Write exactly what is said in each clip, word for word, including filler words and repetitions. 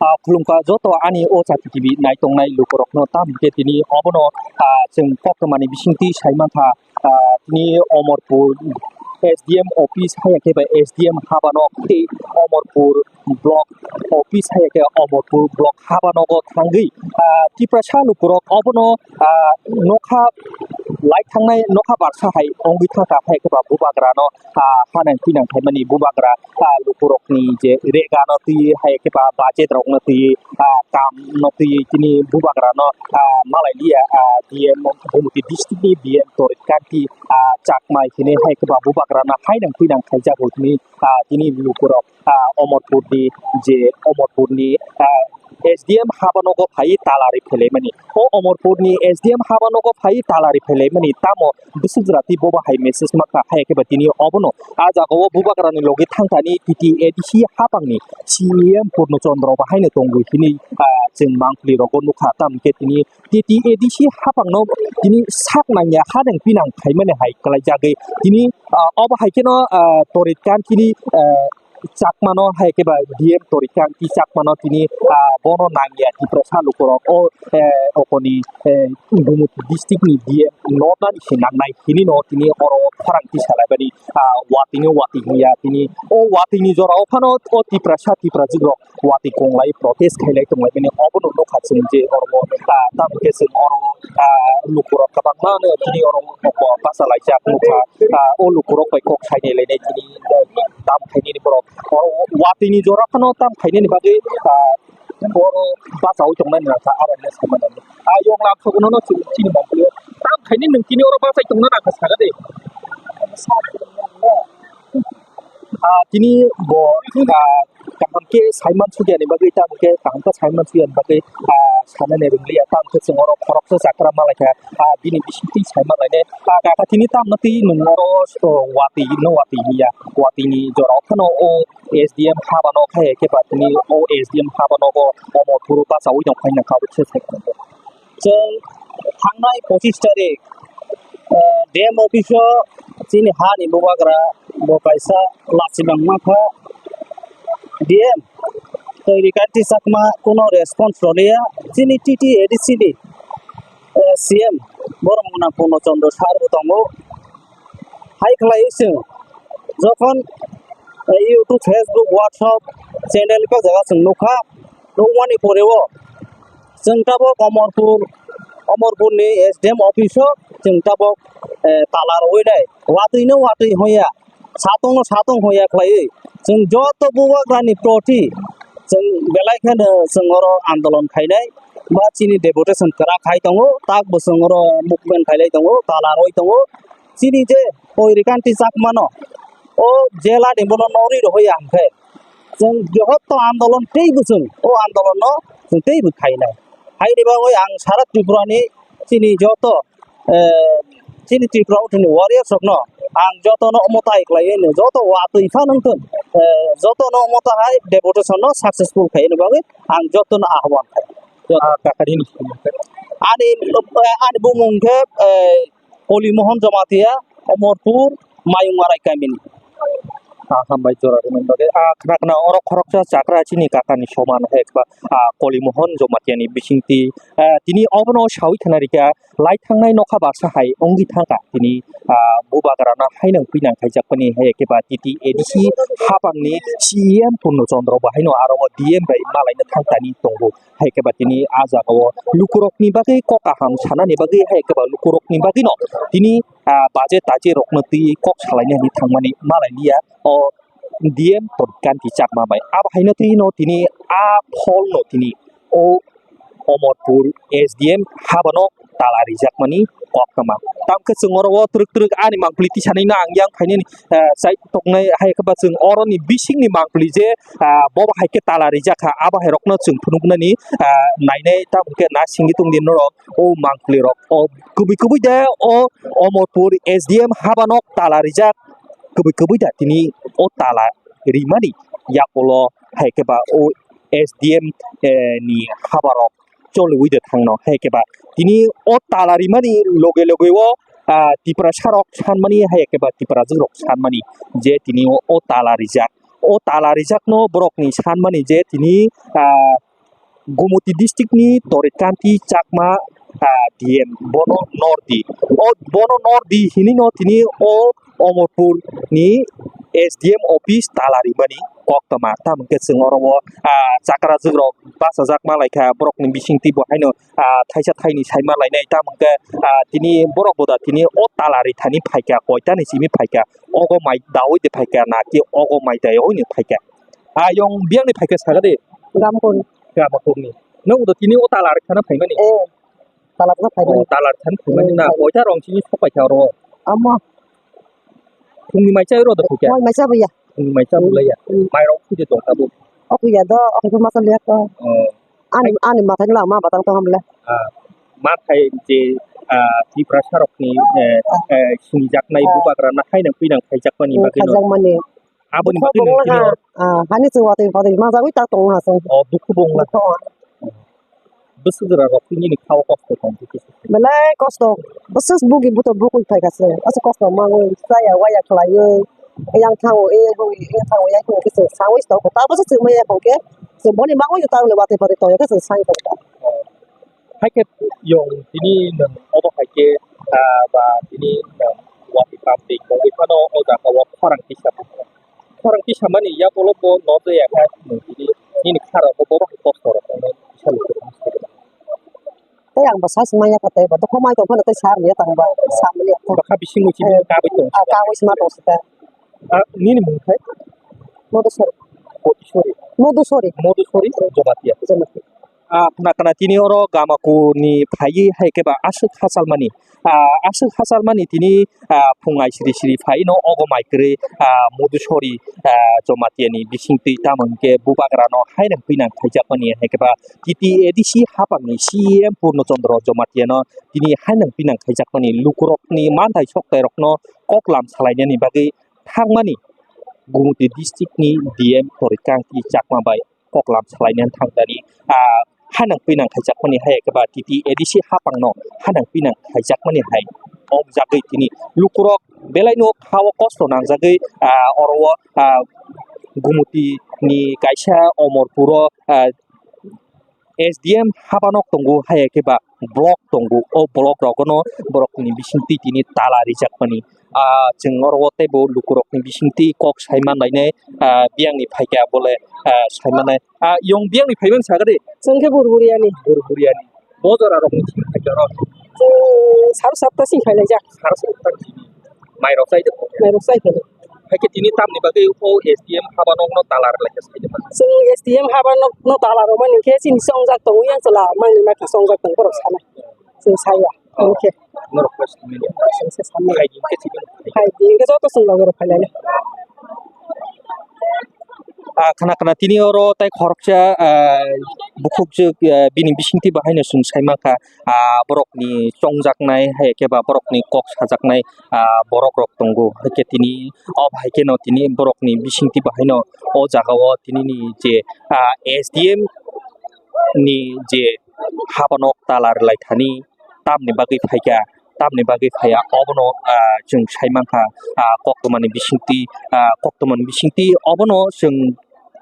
Ah, khulumkha joto ani o Chati T V naitongnai lukurokno, tamo khe tini obono, ah, chwng koktwmani bisingtwi sai mankha, ah, tini Omorpur S D M office haya khe bai S D M habano tei Omorpur block office haya khe Omorpur block habanogo thangwi, ah, Tiprasa lukurok obono, ah, nokha lai thangnai nokha barsa hai wngwi thangkha, hai khe ba bubagrano, ah, hanang pinang khaimani bubagra, ah, lukurokni je regano twi hai khe ba budget rokno twi, ah, kamno twi tini bubagrano, ah, malai liya, ah, D M Gumoti district ni D M Torit Kanti, ah, Chakma hini hai khe ba bubagrano hainang pinang khaijago tini, ah, tini lukurok, ah, Omorpurni je Omorpurni, ah, S D M habanogo phai tala ri phelaimani. O Omorpurni S D M habanogo phai tala ri phelaimani, tamo bwswk jora twi bobo hai message mankha, hai khe ba tini obono ah jagao bubagrani logi thangthani T T A D C hapangni C E M Purno Chandra bo haino tongo hini, ah, chwng mangpli rogo nukha, tamo khe tini T T A D C hapangno tini sak nangya hanang pinang khaimani hai kwlaijagwi tini, ah, obo hai kheno, ah, Torit Kantini, ah, Chakmano hai khe ba D M Torit Kanti Chakmano tini, ah, bono nangya Tiprasa lukurok o, eh, okoni, eh, Gumoti district ni D M noknani se nangnai hinino tini oro khorang tisa laibani, ah, watwino watwi hiya tini o watwini jorao phano o Tiprasa Tiprajwk rok watwi konglai protest khailai tonglaimani obono nukha chwng je oro, ah, tamo khe chwng oro, ah, lukurok kwbangma no tini oro bachalaijak nukha, ah, o lukurok bai kok sainai lainai tini, eh, tam khainani borok oro watwini jora phano tam khainani bagwi, ah, oro bachaui tongnani nangkha, aro hinwi saimannai. Ah, yong lam sogono no chini mangpili tam khainani nwng tini oro bachai tongna nangkha saga de. Ah, tini bo, ah, kaham khe saiman sugya ni bagwi, tamo khe kaham khe saiman sugya ni bagwi, ah, sanani rwngliya, tamo khe chwng oro khoroksa chakra malaikha, ah, bini bisingtwi saiman lainai, ah, kaka tini tamno twi nwng oro, oh, watwi no watwi hiya, watwini jorao phano o S D M habano khai khe ba tini o S D M habanogo omo phuru bachaui tong phai nangkha, abo khe sai. Chwng thangnai pochis tarik, eh, D M office o chini hani bubagra bo kaisa lachimang mankha. D M Torit Kanti Chakma kuno response rwliya. Chini T T A D C ni, eh, C M Boromgwnang Purno Chandra sir bo tongo. Hai khlaiwi chwng jokhon, eh, YouTube, Facebook, WhatsApp channel ni jaga chwng nukha, nukmani pore o chwng tabok Omorpur, Omorpur ni S D M office o chwng tabok, eh, tala rwui nai, watwi no watwi hoya, satong no satong hoya khlaiwi chwng joto bubagra ni proti chwng belai kheno chwng oro andolon khainai ba chini deputation kwrak khai tongo, tak bo chwng oro movement khailai tongo, tala rwui tongo. Chini je Torit Kanti Chakmano o jela ni bono norwi rohoya hwnkhe chwng johoto andolon teibo chwng o andolon no chwng teibo khainai. Haini bagwi ang sara Tripura ni chini joto, eh, chini Tripura utini warriors rokno ang jotono omo tai khlaiwi no joto watwi phan wngthun, eh, jotono omo tahai deputation no successful khaini bagwi ang jotono ahwan khai. Ah, kakari ni. Ani, eh, ani bumung khe, eh, Koli Mohon Jamatia, Omorpur, Mayung Arai kamini. Ah, hambai jora rwmani bagwi. Ah, khna khna oro khoroksa chakra chini kakani soman hai ba, ah, Koli Mohon Jamatia ni bisingtwi. Ah, tini obono sawi khna rikha, lai thangnai nokha barsa hai wngwi thangkha. Tini, ah, bubagrano hainang pinang khaijakmani hai khe ba T T A D C hapangni C E M Purno Chandra bo haino aro D M bai malaina thangtani tongo. Hai khe ba tini ah jagao lukurokni bagwi kok kaham sanani bagwi, hai khe ba lukurokni bagwino tini, ah, baje taje rokno twi kok salaina hinwi thangmani malai liya o D M Torit Kanti Chakma bai. Abo haino twino tini ah pholno tini o Omorpur S D M habano tala rijakmani koktwma. Tamkhe chwng oro o twrwk twrwk ani mangpili tisanino ang yang phainani, ah, chai toknai, hai khe ba chwng oroni bisingni mangpili je, ah, bobo hai khe tala rijak kha, abo hai rokno chwng phunuknani, ah, nainai, tamokhe na singwi tongdi norok o mangpili rok o kubui kubui de o Omorpur S D M habano tala rijak kubui kubui da tini o tala rimani yakulo hai khe ba o S D M, eh, ni habarok choliwi de thangno. Hai khe ba tini o tala rimani loge loge o, ah, Tiprasa rok sanmani, hai khe ba Tiprajwk rok sanmani je tini o, o tala rijak. O tala rijakno borokni sanmani je tini, ah, Gumoti district ni Torit Kanti Chakma, ah, D M bono nordi. O bono nordi hinwi no tini o Omorpur ni S D M office tala rimani koktwma. Tamo khe chwng oro o, ah, chakrajwk rok bachajak ma lai kha, borok ni bisingtwi bo haino, ah, thaisa thaini sai ma lainai. Tamo khe, ah, tini borok bo da tini o tala rithani phai kha, koita ni simi phai kha, ogo mai daui de phai kha, na ki ogo mai daioi ni phai kha. Ayong biyang ni phaikha saka de. Gamkon. Gamkon ni. Nwng do tini o talar khana phaimani. Eh. Talar khana phaimani. O talar khana phaimani na. Hmm. Oita rong chini sok paikha oro. Amo. Phungni mai chai ro do phukya. Moi mai cha buya. Phungni mai cha bulaya. Hmm. Mai rok phude tong tabu. O phuya do, o phuya masa liya to. Oh. Ani, ani mathai la ma batang to hamle. Ah. Mathai je, ah, Tiprasa rok ni, eh, eh, sinijaknai bubagra na hainang pinang khaijakmani bagwi no. Khaijakmani. Aboni bagwi nung tini hor. Ah, hani chwng watwi watwi manjagwi ta tongo ha chwng. Oh, dukhu bo wngla. Dukhu. Bwswk jora rok tini ni khao kosto tong tini. Belai kosto. Bwswk bugi buto bukul phaikha se. Aswk kosto mangwi chaya waya khlaiwi. Yang thango e hoi, e thango yang thango khe chwng sangwi tongo. Ta bwswk chwng maya kho khe. Chwng boni bagwi ta watwi watwi tongya khe chwng sangwi tongo. Oh. Hai khe yong tini nwng obo hai khe, ah, ba tini nwng watwi public wngwi phano o jaga o khorang tisa. Khorang tisamani yakoloko nokjaya kha nwng tini nini kha rok bo bobo hai kosto rok wngwi tisa. Tei ang bo sa se manya kha tei bo dukhu mai tong phano tei sa manya tang ba sa manya. Bwkha bising mui chini kabui tong. Ah, kabui sima tong sita. Ah, nini mung khai? Modusori. Modusori. Modusori. Modusori Jomatia. Jomatia. Ah, khna khna tini oro Gamaku ni phaiwi hai khe ba aswk hachalmani. Ah, aswk hachalmani tini, ah, phung ai siri siri phai no ogo mai kwrwi, ah, Modusori, ah, Jomatia ni bisingtwi tamo hwnkhe bubagra no hainang pinang khaijakmani hai khe ba T T A D C hapang ni C E M Purno Chandra Jomatia no tini hainang pinang khaijakmani lukurok ni manthai soktai rok no koklam salainani bagwi thangmani Gumoti district ni D M Torit Kangti Chakma bai koklam salainani thangdani, ah, hanang pinang khaijakmani hai khe ba T T A D C hapang no hanang pinang khaijakmani hai o jagwi tini lukurok belai no khao kosto nangjagwi, ah, oro o, ah, Gumoti ni kaisa Omorpur o, ah, S D M habanok tongo, hai khe ba block tongo, o block rogono borokni bisingtwi tini tala rijakmani. Ah, chwng oro o teibo lukurokni bisingtwi kok sai manlainai, ah, biyangni phaikha bole, ah, sai mannai. Ah, yong biyangni phaimani sakha de? Chwng khe Burburiyani. Burburiyani. Bo jora rokni simi phaikha oro? Chwng saro sapta simi phailaijak. Saro sapta simi. Mai rok chai de. Mai rok chai phai. Hai khe tini tamni bagwi o S D M haba nokno tala rwlai khe sai de. Chwng S D M haba nokno tala rwmani khe chini chongjak tongo yang chwla mangni ma khe chongjak tongo borok sanai. Chwng saya. Oh. Hwnkhe. Norok khe simi. Chwng se sanai. Hai di khe simi. Hai di khe joto chwng logi rok phailai. Ah, khna khna tini oro tai khoroksa, ah, bukhukjwk, ah, bini bisingtwi bo haino chwng sai mankha, ah, borokni chongjaknai hai khe ba borokni kok sajaknai, ah, borok rok tongo. Hai khe tini, o hai kheno tini borokni bisingtwi bo haino o jaga o tini ni je, ah, S D M ni je habanok tala rwlai thani tamni bagwi phaikha, tamni bagwi phaiya obono, ah, chwng sai mankha, ah, koktwmani bisingtwi, ah, koktwmani bisingtwi obono chwng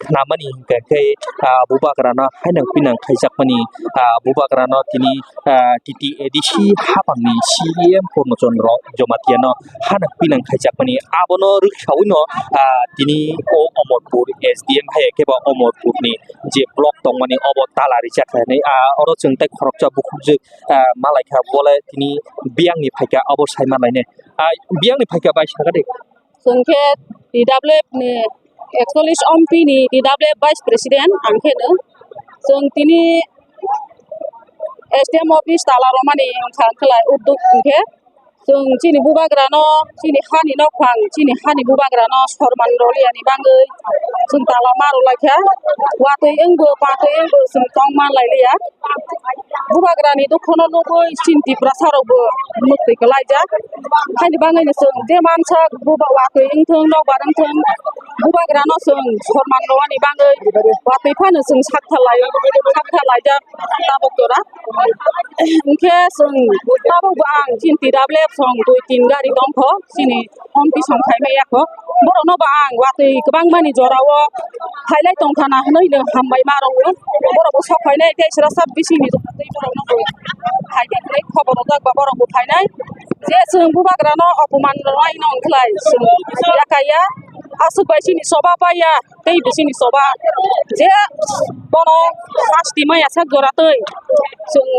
khnamani hwnkha khe, ah, bubagrano hainang pinang khaijakmani, ah, bubagrano tini, ah, T T A D C hapangni C E M Purno Chandra Jomatiano hanang pinang khaijakmani abono rwksaui no, ah, tini o Omorpur S D M hai khe ba Omorpurni je block tongmani obo tala rijak kha hinwi, ah, oro chwng tei khoroksa bukhukjwk, ah, malaikha bole tini biyangni phaikha abo sai manlainai. Ah, biyangni phaikha bai sakha de. Chwng khe T W F ni ekchollish M P ni T W F Vice President ang khe no. Chwng tini S D M office tala romani wngkha khlai udduk hwnkhe. Chwng chini bubagrano, chini hani nokphang, chini hani bubagrano sorman rwliyani bagwi chwng tala ma rwlaikha. Watwi wngbo, patwi wngbo chwng tong man lailiya. Bubagrani dukhono nugwi chini Tiprasarokbo mwktwi kwlaijak. Haini bagwino chwng je mansak buba watwi wngthung, nokbar wngthung, bubagrano chwng sorman rwani bagwi watwi phano chwng sakthar lai, sakthar laijak tabuk jora. Hwnkhe chwng tabukbo ang chini T W F song dui tin gari tongkho, chini ompi song phaimai yakho. Borokno bo ang watwi kwbangmani jorao phailai tongthana hwnwi no hambai ma rwngo. Borokbo sok phainai tei sra sat bisingni tei borokno bo phainai hwnwi khobor rwjak ba borokbo phainai. Je chwng bubagrano opoman rwnaino wngkhlai chwng yakaya. Aswk bai chini choba paiya tei bisingni choba je bono sasti maya sak jora twi chwng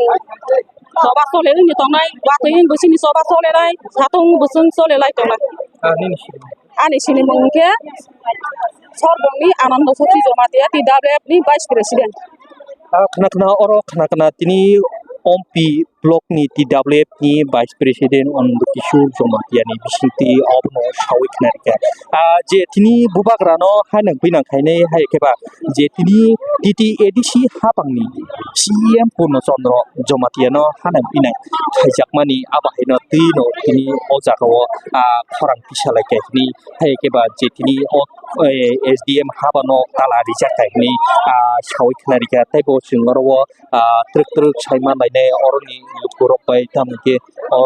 choba chole wngwi tongnai, watwi wng bisingni choba cholenai, satung bwswng cholelai tongnai. Ah, nini sini. Ani sinimung hwnkhe Sorbongni Anando Sochi Jomatia, T W F ni Vice President. Ah, khna khna oro khna khna tini Ompi block ni T W F ni Vice President Anando Kishore Jomatia ni bisingtwi obono sawi khna rikha. Ah, je tini bubagrano hainang pinang khainai hai khe ba je tini T T A D C hapangni C E M Purno Chandra Jomatia no hanang pinang khaijakmani abo haino twi no tini o jaga o, ah, khorang tisa lai kha hwnwi hai khe ba je tini o, eh, S D M haba no tala rijak kha hwnwi, ah, sawi khna rikha tei bo chwng oro o, ah, twrwk twrwk sai man lainai oroni lukurok bai tamo khe o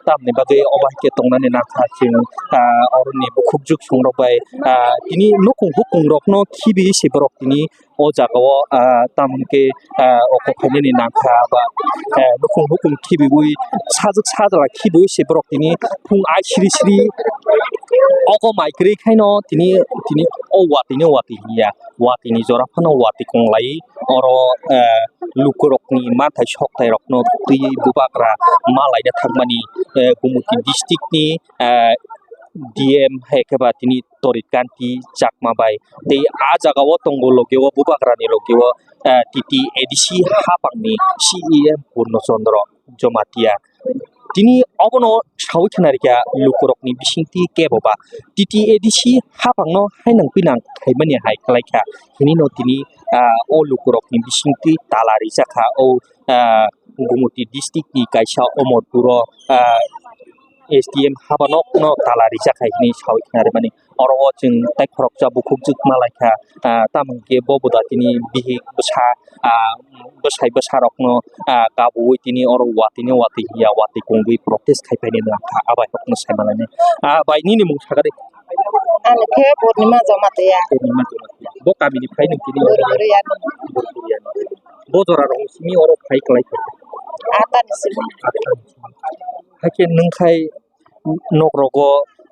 tamni bagwi obo hai khe tongnani nangkha chwng, ah, oroni bukhukjwk songrok bai, ah, tini nukung hukungrokno khibiwi se borok tini o jaga o, ah, tamo khe, ah, oko phainani nangkha ba, eh, nukung hukum khibiwi sajwk sajla khibiwi se borok tini phung ai siri siri oko mai kwrwi khaino tini, tini o watwi no watwi hiya watwi ni jora phano watwi konglai oro, eh, lukurokni manthai sokthai rokno twiwi bubagra ma laina thangmani, eh, Gumoti district ni, eh, D M hai khe ba tini Torit Kanti Chakma bai tei ah jaga o tongo loge o bubagra ni loge o, eh, T T A D C hapang ni C E M Purno Chandra Jomatia. Tini obono sawi khna rikha lukurokni bisingtwi kebo ba T T A D C hapangno hainang pinang khaimani hai khlai kha. Hinino tini, ah, o lukurokni bisingtwi tala rijak kha o, ah, Gumoti district ni kaisa Omorpuro, ah, S D M habanokno tala rijak kha hinwi sawi khna rwmani. Oro o chwng tei khoroksa bukhukjwk ma lai kha, ah, tamo hwnkhe bo bwda tini bihik bwsa, ah, bwsai bwsarokno, ah, kabuwi tini oro watwi no watwi hiya watwi kongwi protest khai painani nangkha, abai rokno sai manani. Ah, bai nini mung sakha de? Ani khe Purnima Jamatia. Purnima Jamatia. Bo kamini phai nung tini? Buriburiani. Buriburiani. Bo jora rok simi oro phai klai kha? Atani simi. Atani simi. Hakhe nung khai nok rogo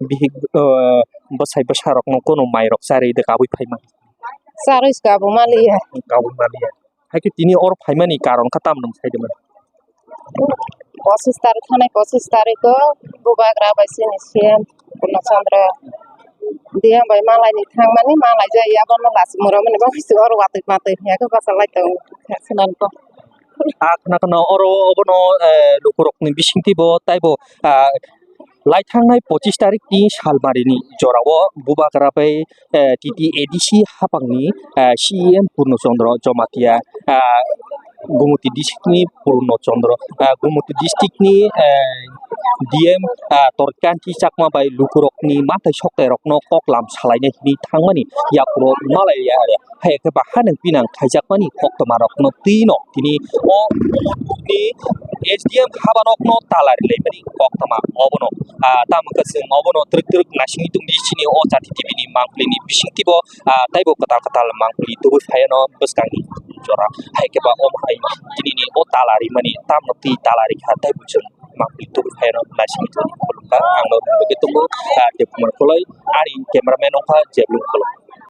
bihik, ah, bwsai bwsa rokno kono mai rok charwi de kabui phaima? Charwi se kabui maliya. Kabui maliya. Hakhe tini oro phaimani karon kha tamni sai de mani? Pochis tarik thanai pochis tarik o bubagra bai chini C M Purno Chandra D M bai malai ni thangmani malai jai abono lachimung rwmani bagwi se oro watwi matwi hiya khe bachalai tongo swnam kok. Ah, khna khna oro obono, eh, lukurokni bisingtwi bo taibo, ah, lai thangnai pochis tarikni salmarini jorao bubagra bai, eh, T T A D C hapangni, eh, C E M Purno Chandra Jomatia, ah, Gumoti districtni Purno Chandra, ah, Gumoti districtni, eh, D M, ah, Torkanti Chakma bai lukurokni manthai soktairokno koklam salaina hinwi thangmani yaphuro malaiya. Hai khe ba hanang pinang khaijakmani koktwmarokno twino tini o ni S D M habanokno tala rilaimani koktwma obono, ah, tamo khe chwng obono twrwk twrwk naisingwi tongdi chini o Jati T V ni mangpili ni bisingtwi bo, ah, taibo kwtal kwtal mangpili tubui phaiano bwskangni jora. Hai khe ba omo hai tini ni o tala rimani tamno twi tala rikha taibo chwng mangpili tubui phaiano naisingwi tongdi khulumkha. Ang no rwngwi tongo, ah, Debkumar Koloi, ani cameraman wngkha Jeblung Koloi.